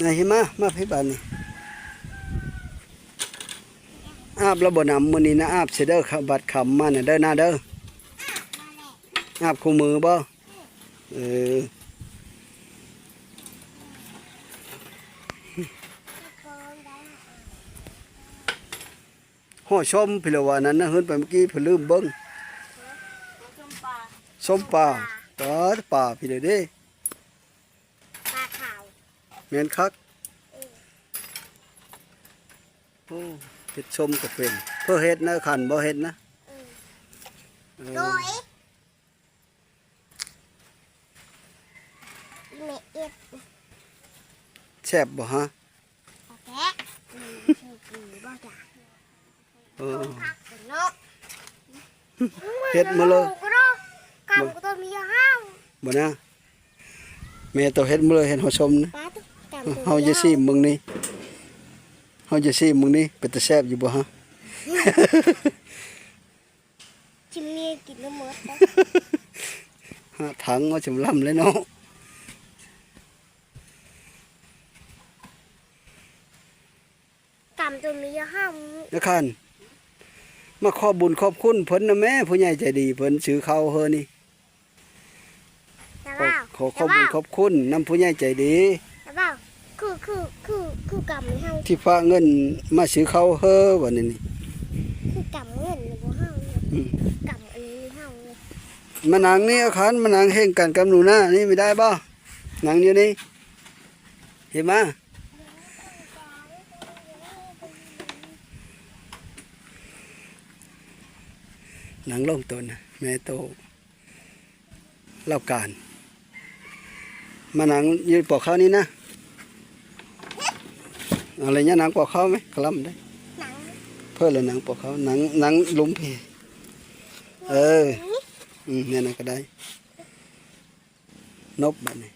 ນາ ເຮັດມາ ມາພີ້ບາດນີ້. ອາບແລ້ວບໍ່ນຳ ມື້ນີ້ນະ ອາບເສຍເດີ ບາດຄ່ຳມານະເດີ ນາເດີ ອາບຄູ່ມື້ບໍ່? ເອີ ຫໍ່ສົ້ມພີ້ລະວ່ານັ້ນນະ ເຮີນໄປເມື່ອກີ້ ເພິ່ນລືມເບິ່ງ ສົ້ມປາ ສົ້ມປາ ປາ ປາພີ້ລະເດ້. ປາຂາວ ແມ່ນຄັກ ເອີ ໂອ້ ເຮັດສົ້ມກໍເປັນ ເພິ່ນເຮັດນະ ຄັນບໍ່ເຮັດນະ ເອີ ເອີ ໂດຍ ແມ່ເອັດ ແຊບບໍ່ຮະ? ໂອເຄ ບໍ່ຈ້າ ເອີ ເຮັດມາເລີຍ ກຳກໍຕ້ອງມີເຮົາ ບໍ່ນະ ແມ່ຕ້ອງເຮັດມາເລີຍ ເຮັດຫໍ່ສົ້ມນະ ປາ ເຮົາຈະຊີມເບິ່ງນີ້ ເຮົາຈະຊີມເບິ່ງນີ້ ເປັນຕາແຊບຢູ່ບໍ່ຮະ? ຊິມີກິນບໍ່ໝົດ ຫ້າຖັງວ່າຈະລຳເລີຍເນາະ. ນາຄານ ມາຂອບບຸນຂອບຄຸນເພິ່ນນະແມ້ ຜູ້ໃຫຍ່ໃຈດີເພິ່ນຊື້ເຂົ້າເຮີນີ້. ຢ່າ ຂໍ ເວົ້າ ຂໍຂອບບຸນ ຢ່າເວົ້າ ຂອບຄຸນນຳຜູ້ໃຫຍ່ໃຈດີ ຢ່າເວົ້າ ຄື ຄື ຄື ຄືກຳໃຫ້ເຮົາ ທີ່ຝາກເງິນມາຊື້ເຂົ້າເຮີ ວ່າແນວນີ້ ຄືກຳເງິນໃຫ້ພວກເຮົານີ້ ອືມ ກຳອັນນີ້ໃຫ້ເຮົານີ້. ມານັ່ງນີ້ ອາຄານ ມານັ່ງເຮັງກັນກັບໜູນານີ້ ໄມ່ໄດ້ບໍ່? ນັ່ງຢູ່ນີ້ ເຫັນມາ ນັ່ງລົງໂຕນະ ແມ່ໂຕ ລາວການ ມານັ່ງຢູ່ປອກເຂົ້ານີ້ນະ. ເອົາລະ ຍ່ານັ່ງປອກເຂົ້າໄໝ? ກະລຳໄດ້ ນັ່ງ ເພິ່ນລະນັ່ງປອກເຂົ້າ ນັ່ງ ນັ່ງລຸ່ມພີ້ ເອີ ອືມ ແນວນັ້ນກະໄດ້. ນົບບາດນີ້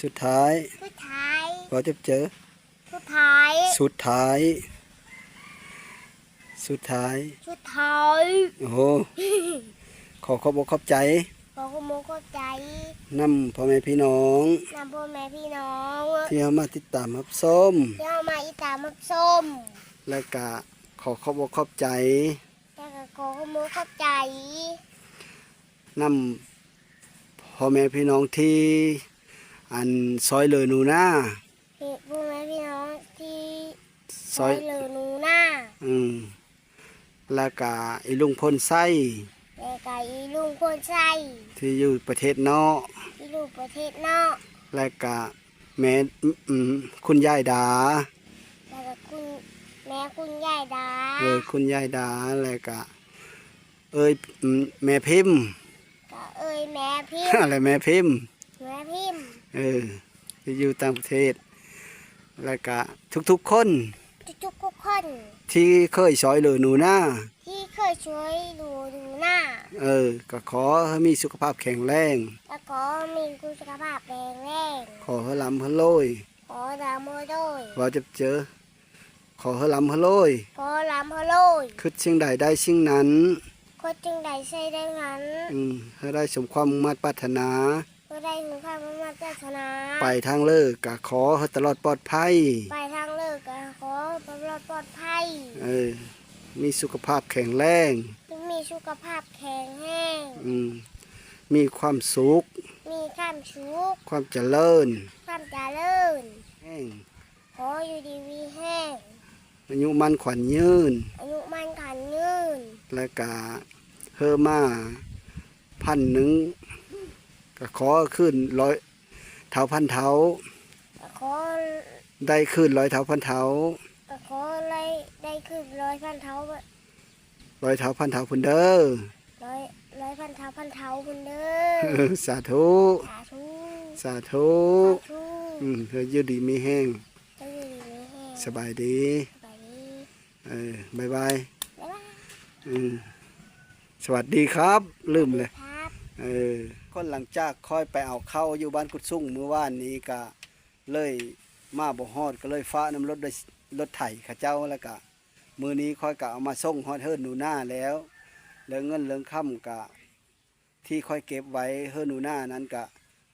ສຸດທ້າຍ ສຸດທ້າຍ ບໍ່ຈັບເຈີ ສຸດທ້າຍ ສຸດທ້າຍ ສຸດທ້າຍ ສຸດທ້າຍ ໂອ້ໂຫ ຂໍຂອບອົກຂອບໃຈ ຂໍຂອບອົກຂອບໃຈ ນຳພໍ່ແມ່ພີ່ນ້ອງ ນຳພໍ່ແມ່ພີ່ນ້ອງ ທີ່ເຂົ້າມາຕິດຕາມຮັບຊົມ ທີ່ເຂົ້າມາຕິດຕາມຮັບຊົມ ແລະກະຂໍຂອບອົກຂອບໃຈ ແລະກະຂໍຂອບອົກຂອບໃຈ ນຳພໍ່ແມ່ພີ່ນ້ອງທີ່ ອັນ ຊ່ອຍເຫຼືອໜູນາ ເອີ ພໍ່ແມ່ພີ່ນ້ອງທີ່ ຊ່ອຍ ຊ່ອຍເຫຼືອໜູນາ ອືມ ແລະກະອີລຸງພົນໄຊ ແລະກະອີລຸງພົນໄຊ ທີ່ຢູ່ປະເທດນອກ ທີ່ຢູ່ປະເທດນອກ ແລະກະແມ່ ອືມ ຄຸນຍາຍດາ ແລະກະຄຸນ ແມ່ຄຸນຍາຍດາ ເອີ ຄຸນຍາຍດາ ແລະກະ ເອີຍ ອືມ ແມ່ພິມ ກະເອີຍແມ່ພິມ ແລະແມ່ພິມ ແມ່ພິມ ເອີ ທີ່ຢູ່ຕ່າງປະເທດ ແລະກະທຸກໆຄົນ ທຸກໆຄົນ ທີ່ເຄີຍຊ່ອຍເຫຼືອໜູນາ ທີ່ເຄີຍຊ່ວຍເຫຼືອໜູນາ ເອີ ກະຂໍໃຫ້ມີສຸຂະພາບແຂງແຮງ ກະຂໍໃຫ້ມີສຸຂະພາບແຂງແຮງ ຂໍໃຫ້ລ່ຳໃຫ້ລວຍ ຂໍລ່ຳໃຫ້ລວຍ ເວົ້າຈັບເຈີ ຂໍໃຫ້ລ່ຳໃຫ້ລວຍ ຂໍລ່ຳໃຫ້ລວຍ ຄິດສິ່ງໃດໄດ້ສິ່ງນັ້ນ ຄິດສິ່ງໃດໄດ້ສິ່ງນັ້ນ ອືມ ໃຫ້ໄດ້ສົມຄວາມມຸ່ງມາດປາດຖະໜາ ໃຫ້ໄດ້ສົມຄວາມມຸ່ງມາດປາດຖະໜາ ໄປທາງເລີກະຂໍໃຫ້ຕະຫຼອດປອດໄພ ໄປທາງເລີກະຂໍຕະຫຼອດປອດໄພ ເອີ ມີສຸຂະພາບແຂງແຮງ ມີສຸຂະພາບແຂງແຮງ ອືມ ມີຄວາມສຸກ ມີຄວາມສຸກ ຄວາມຈະເລີນ ຄວາມຈະເລີນ ແຮງ ຂໍຢູ່ດີມີແຮງ ອາຍຸໝັ້ນຂວັນຍືນ ອາຍຸໝັ້ນຂວັນຍືນ ແລະກະເຮີມາພັນໜຶ່ງ ກະຂໍຄືນຮ້ອຍເທົ່າພັນເທົ່າ ກະຂໍ ໄດ້ຄືນຮ້ອຍເທົ່າພັນເທົ່າ ກະຂໍໄດ້ ໄດ້ຄືນຮ້ອຍພັນເທົ່າ ຮ້ອຍເທົ່າພັນເທົ່າພຸ້ນເດີ ຮ້ອຍ ຮ້ອຍພັນເທົ່າພັນເທົ່າພຸ້ນເດີ ສາທຸ ສາທຸ ສາທຸ ສາທຸ ອືມ ໃຫ້ຢູ່ດີມີແຮງ ໃຫ້ຢູ່ດີມີແຮງ ສະບາຍດີ ສະບາຍດີ ເອີ ບາຍບາຍ ບາຍບາຍ ອືມ ສະຫວັດດີຄັບ ລືມເລີຍ ສະຫວັດດີຄັບ ເອີ ຄົນ ຫຼັງຈາກຂ້ອຍໄປເອົາເຂົ້າຢູ່ບ້ານກຸດສຸງມື້ວານນີ້ ກະເລີຍມາບໍ່ຮອດ ກະເລີຍຟ້າວນຳລົດ ລົດໄຖເຂົາເຈົ້າ ແລ້ວກະ ມື້ນີ້ຂ້ອຍກະເອົາມາສົ່ງຮອດເຮືອນໜູນາແລ້ວ ເລື່ອງເງິນເລື່ອງຄຳກະ ທີ່ຂ້ອຍເກັບໄວ້ເຮືອນໜູນານັ້ນກະ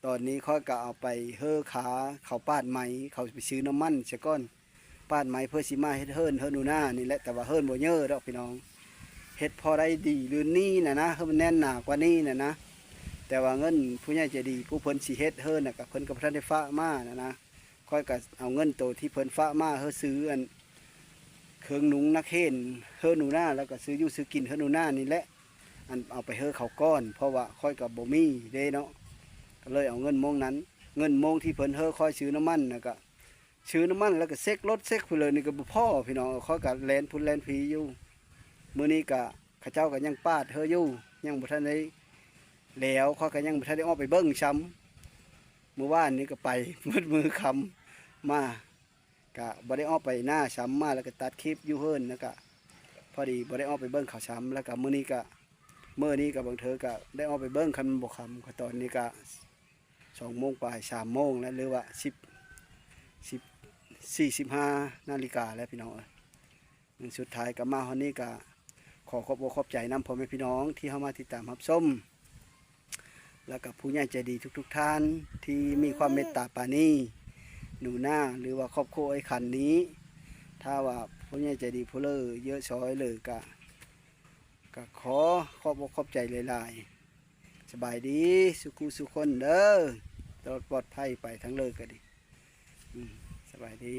ຕອນນີ້ຂ້ອຍກະເອົາໄປເຮີຂາເຂົາປາດໄມ້ ເຂົາໄປຊື້ນ້ຳມັນສາກ່ອນ ປາດໄມ້ເພື່ອຊິມາເຮັດເຮືອນ ເຮືອນໜູນານີ້ແຫຼະ ແຕ່ວ່າເຮືອນບໍ່ເຍີ້ດອກພີ່ນ້ອງ ເຮັດພໍໄດ້ດີລື່ນນີ້ນະນະ ໃຫ້ມັນແໜ້ນໜາກວ່ານີ້ນະນະ ແຕ່ວ່າເງິນຜູ້ໃຫຍ່ໃຈດີ ຜູ້ເພິ່ນຊິເຮັດເຮືອນນະ ກະເພິ່ນກະບໍ່ທັນໄດ້ຝາກມານະນະ. ຂ້ອຍກະເອົາເງິນໂຕທີ່ເພິ່ນຝາກມາ ເຮົາຊື້ອັນເຄື່ອງນຸ່ງນັກຮຽນເຮີໜູນາ ແລ້ວກະຊື້ຢູ່ຊື້ກິນເຮີໜູນານີ້ແຫຼະ ອັນເອົາໄປເຮີເຂົາກ່ອນ ເພາະວ່າຂ້ອຍກະບໍ່ມີເດ້ເນາະ ກະເລີຍເອົາເງິນໂມງນັ້ນ ເງິນໂມງທີ່ເພິ່ນເຮີຂ້ອຍຊື້ນ້ຳມັນນະ ກະຊື້ນ້ຳມັນແລ້ວກະເຊັກລົດເຊັກພຸ້ນເລີຍ ນີ້ກະບໍ່ພໍພີ່ນ້ອງ ຂ້ອຍກະແລ່ນພຸ້ນແລ່ນພີຢູ່ ມື້ນີ້ກະເຂົາເຈົ້າກະຍັງປາດເຮີຢູ່ ຍັງບໍ່ທັນໄດ້ແລ້ວ ຂ້ອຍກະຍັງບໍ່ທັນໄດ້ອອກໄປເບິ່ງຊ້ຳ. ມື້ວານນີ້ກະໄປໝົດມື້ຄ່ຳມາ ກະບໍ່ໄດ້ອອກໄປນາຊ້ຳ ມາແລ້ວກະຕັດຄລິບຢູ່ເຮືອນ ແລ້ວກະພໍດີບໍ່ໄດ້ອອກໄປເບິ່ງເຂົາຊ້ຳ ແລ້ວກະມື້ນີ້ກະ ມື້ນີ້ກະບາງເທື່ອກະໄດ້ອອກໄປເບິ່ງ ຄັນມັນບໍ່ຄ່ຳ ກະຕອນນີ້ກະສອງໂມງປາຍ ສາມໂມງແລ້ວ ຫຼືວ່າສິບ ສິບ ສີ່ສິບຫ້ານາລິກາແລ້ວພີ່ນ້ອງເອີຍ. ສຸດທ້າຍກະມາຮອດນີ້ກະ ຂໍຂອບອົກຂອບໃຈນຳພໍ່ແມ່ພີ່ນ້ອງທີ່ເຂົ້າມາຕິດຕາມຮັບຊົມ ແລ້ວກະຜູ້ໃຫຍ່ໃຈດີທຸກໆທ່ານທີ່ມີຄວາມເມດຕາປານີໜູນາ ຫຼືວ່າຄອບຄົວອ້າຍຂັນນີ້ ຖ້າວ່າ ຜູ້ໃຫຍ່ໃຈດີຜູ້ເລີເຍອະຊອຍເລີກະ ກະຂໍຂອບອົກຂອບໃຈຫຼາຍໆ. ສະບາຍດີສູ່ຄູ່ສູ່ຄົນເດີ ຕະຫຼອດປອດໄພໄປທາງເລີກະດີ. ອືມ ສະບາຍດີ.